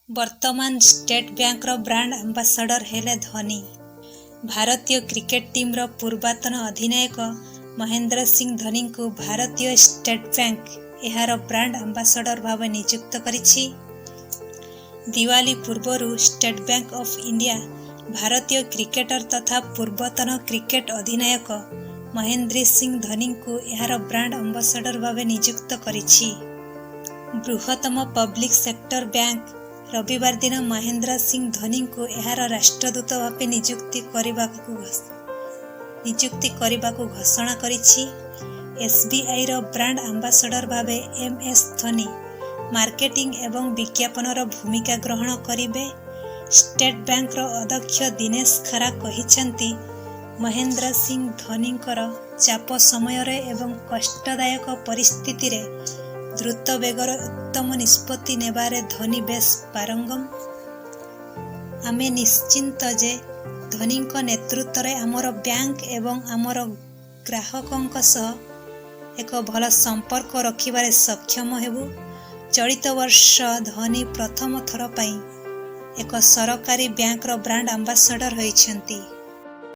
ବର୍ତ୍ତମାନ ଷ୍ଟେଟ୍ ବ୍ୟାଙ୍କର brand ambassador ହେଲେ ଧୋନି। ଭାରତୀୟ କ୍ରିକେଟ ଟିମ୍ର ପୂର୍ବତନ ଅଧିନାୟକ ମହେନ୍ଦ୍ର ସିଂ ଧୋନିଙ୍କୁ ଭାରତୀୟ ଷ୍ଟେଟ୍ ବ୍ୟାଙ୍କ ଏହାର ବ୍ରାଣ୍ଡ ଆମ୍ବାସାଡର ଭାବେ ନିଯୁକ୍ତ କରିଛି। ଦିୱାଲୀ ପୂର୍ବରୁ ଷ୍ଟେଟ୍ ବ୍ୟାଙ୍କ ଅଫ୍ ଇଣ୍ଡିଆ ଭାରତୀୟ କ୍ରିକେଟର ତଥା ପୂର୍ବତନ କ୍ରିକେଟ ଅଧିନାୟକ ମହେନ୍ଦ୍ର ସିଂ ଧୋନିଙ୍କୁ ଏହାର ବ୍ରାଣ୍ଡ ଆମ୍ବାସାଡର ଭାବେ ନିଯୁକ୍ତ କରିଛି। ବୃହତ୍ତମ ପବ୍ଲିକ ସେକ୍ଟର ବ୍ୟାଙ୍କ ରବିବାର ଦିନ ମହେନ୍ଦ୍ର ସିଂ ଧୋନିଙ୍କୁ ଏହାର ରାଷ୍ଟ୍ରଦୂତ ଭାବେ ନିଯୁକ୍ତି କରିବାକୁ ଘୋଷଣା କରିଛି। ଏସ୍‌ବିଆଇର ବ୍ରାଣ୍ଡ ଆମ୍ବାସାଡର ଭାବେ ଏମ୍ ଏସ୍ ଧୋନି ମାର୍କେଟିଂ ଏବଂ ବିଜ୍ଞାପନର ଭୂମିକା ଗ୍ରହଣ କରିବେ। ଷ୍ଟେଟ୍ ବ୍ୟାଙ୍କର ଅଧ୍ୟକ୍ଷ ଦିନେଶ ଖାରା କହିଛନ୍ତି, ମହେନ୍ଦ୍ର ସିଂ ଧୋନିଙ୍କର ଚାପ ସମୟରେ ଏବଂ କଷ୍ଟଦାୟକ ପରିସ୍ଥିତିରେ ଦ୍ରୁତ ବେଗରେ ଉତ୍ତମ ନିଷ୍ପତ୍ତି ନେବାରେ ଧୋନି ବେଶ୍ ପାରଙ୍ଗମ। ଆମେ ନିଶ୍ଚିତ ଯେ ଧୋନିଙ୍କ ନେତୃତ୍ୱରେ ଆମର ବ୍ୟାଙ୍କ ଏବଂ ଆମର ଗ୍ରାହକଙ୍କ ସହ ଏକ ଭଲ ସମ୍ପର୍କ ରଖିବାରେ ସକ୍ଷମ ହେବୁ। ଚଳିତ ବର୍ଷ ଧୋନି ପ୍ରଥମ ଥର ପାଇଁ ଏକ ସରକାରୀ ବ୍ୟାଙ୍କର ବ୍ରାଣ୍ଡ ଆମ୍ବାସାଡର ହୋଇଛନ୍ତି।